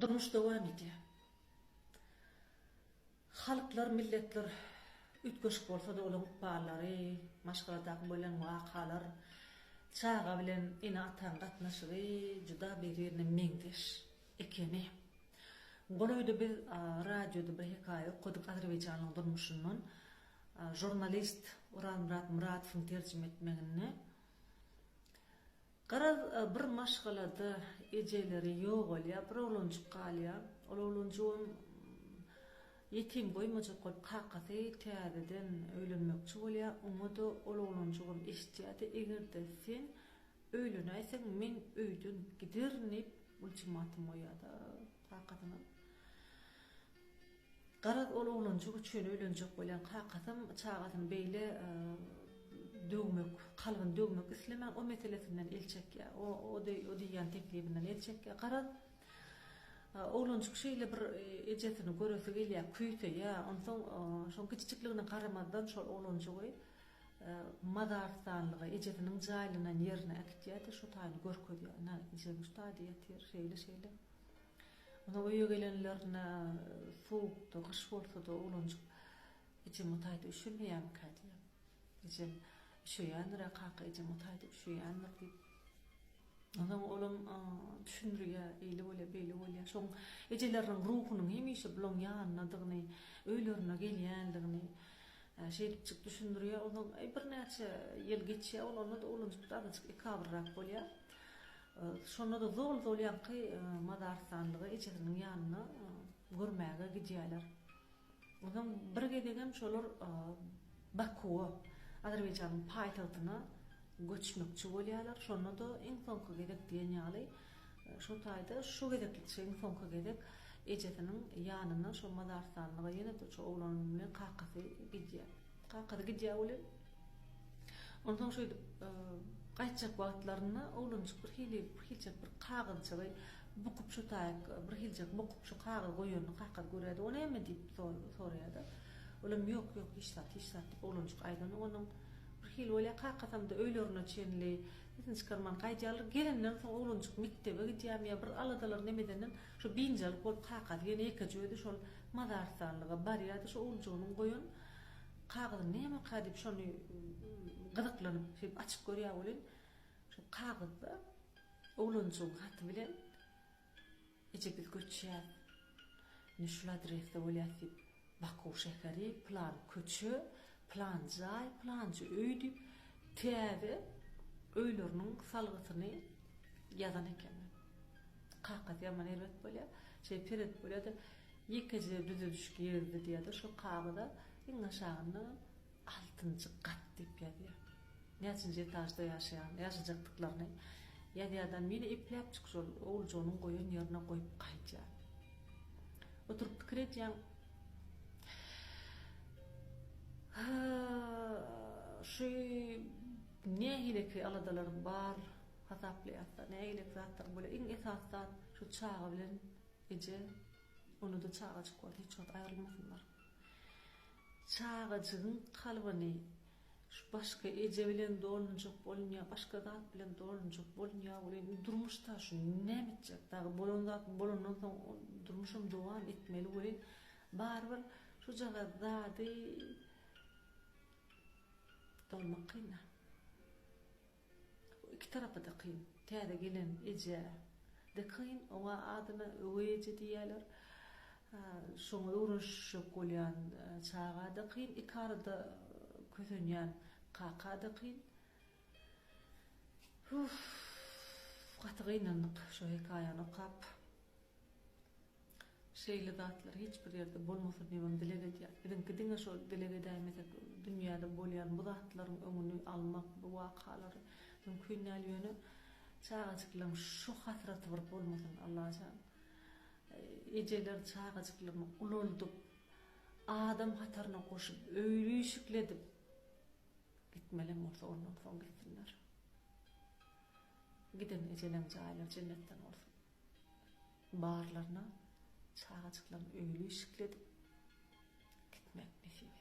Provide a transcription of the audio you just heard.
Durmuş dowam edýär. Halklar, milletler üýtgeşik bolsa-da olaryň ykballary, maşgaladaky bolýan wakalar, çaga bilen ene-ataň gatnaşygy juda bir-birine meňzeş ekeni. Golaýda biz radioda bir hekaýa okadyk azerbaýjanlyň durmuşyndan. Žurnalist Orazmyrat Myradowyň terjime etmeginde. Garaz, bir maşgalada ejeleri ýogalýar, bir oglanjyk galýar. Ol oglanjygam ýetim goýmajak bolup kakasy täzeden öýlenmekçi bolýar. Oňa-da ol oglanjygam eşidýär-de, eger-de sen öýlenäýseň, men öýden giderin diýip ultimatum goýýar-da kakasyna. Garaz, ol oglanjyk üçin öýlenjek bolýan kakasam çagasyny beýle döwmek, kalbyny döwmek islemän, o meselesinden el çekýär. O, o diýýän teklibinden el çekýär. Garaz, oglanjyk şeýle bir ejesini göresi gelýär, küýseýär. Onsoň şoň kiçijikligine garamazdan şol oglanjygy mazarystanlyga, ejesiniň jaýlanan ýerine äkitýär-de, şo taýyny görkezýär. Ynha, ejeň şu taýda ýatyr, şeýle-şeýle. Onsoň öýe gelenlerinde sowukda, gyş bolsa-da oglanjyk Ejem o taýda üşemeýärmikä diýýär. Ejem üşeýändir-ä kaka, ejem o taýda üşeýändir diýip. Onsoň olam düşündirýär, eýle bolýar, beýle bolýar. Şoň ejeleriniň ruhunyň hemişe bulaň ýanyndadygyny, öýlerine gelýändigini şeýdipjik düşündirýär. Onsoň birnäçe ýyl geçýär, ol onda-da oglanjyk azajyk ekabyrrak bolýar. Şonda-da zol-zol ýaňky mazarystanlyga ejesiniň ýanyna görmäge gidýärler. Onsoň bir gezegem şolar Bakuwa, Azerbaýjanyň paýtagtyna göçmekçi bolýarlar. Şonda-da iň soňky gezek diýen ýaly şo taýda şu gezeklikçe iň soňky gezek ejesiniň ýanyna şo mazarystanlyga ýene-de şo oglan bilen kakasy gidýär. Kakasy gidýär welin, onsoň şeýdip gaýtjak wagtlarynda oglanjyk bir hili, bir hiljek bir kagyzjygy bukup şu taýyk, bir hiljek bukup şu kagyz goýanyny kakasy görýär-de, o näme diýip soraýar-da. Olam ýok, ýok, hiç zat, hiç zat diýip oglanjyk aýdanok. Onuň bir hili bolýar, kakasam-da öýlerine çenli sesini çykarman gaýdýarlar. Gelenden soň oglanjyk mekdebe gidýärmi ýa bir aladalar nemedenden şo biynjalyk bolup kakasy ýene ýekeje özi şol mazarystanlyga barýar-da, şo oglanjygynyň goýan Kagyz nämeka diýip şony gyzyklanyp şeýdip açyp görýär welin, şo kagyzda oglanjygyň haty bilen Eje biz göçýäs. Indi şul adresde bolýas diýip, Baku şäheri, pylan köçe, pylan jaý, pylanjy öý diýip täze öýleriniň salgysyny ýazan ekenler. Kakasy ýaman erbet bolýar. Şeýdip seredip bolýar-da, Ýekeje düzediş girizdi diýýär-de, şo kagyza iň aşagynda altynjy gat diýip ýazýar. Näçinji etažda ýaşaýan, ýaşajakdyklaryny ýazýar-da, meni epläpjik şol oguljygynyň goýan ýerine goýup gaýdýar. Oturyp pikir edýäň, Şu nähileki aladalar bar hasaplaýas-da, nähileki zatlar bolýar. Iň esasy zat şu çaga bilen Eje, onda-da çagajyk bolsa hiç wagt aýrylmasynlar. Çagajygyň kalbyny şu başga eje bilen dolunjak bolunýar, başga zat bilen dolunjak bolunýar welin, durmuşda şu näme etjek dagy, bolan zat bolandan soň durmuşam dowam etmeli welin, barybir şujagaz zady dolmak kyn-da. Iki tarapa-da kyn. Täze gelen eje de kyn, oňa adyna öweý eje diýýärler. Şoňa öwrenişjek bolýan çaga-da kyn, iki arada kösenýän kaka-da kyn. Huff, gaty gynandyk şo hekaýany okap. Şeýle zatlar hiç bir ýerde bolmasyn diýibem dileg edýäs. Biziňki diňe şol dileg edäýmesek dünýäde bolýan bu zatlaryň öňüni almak bu wakalary mümkin däl ýöne çagajyklaryň şu hasraty bir bolmasyn Allajan. Ejeler çagajyklaryny ulaldyp adam hataryna goşup öýli işikli edip gitmelem bolsa ondan soň gitsinler. Giden ejeleň jaýlary jennetden bolsun. Barlaryna çagajyklaryny öýli-işikli edip gitmek nesip etsin.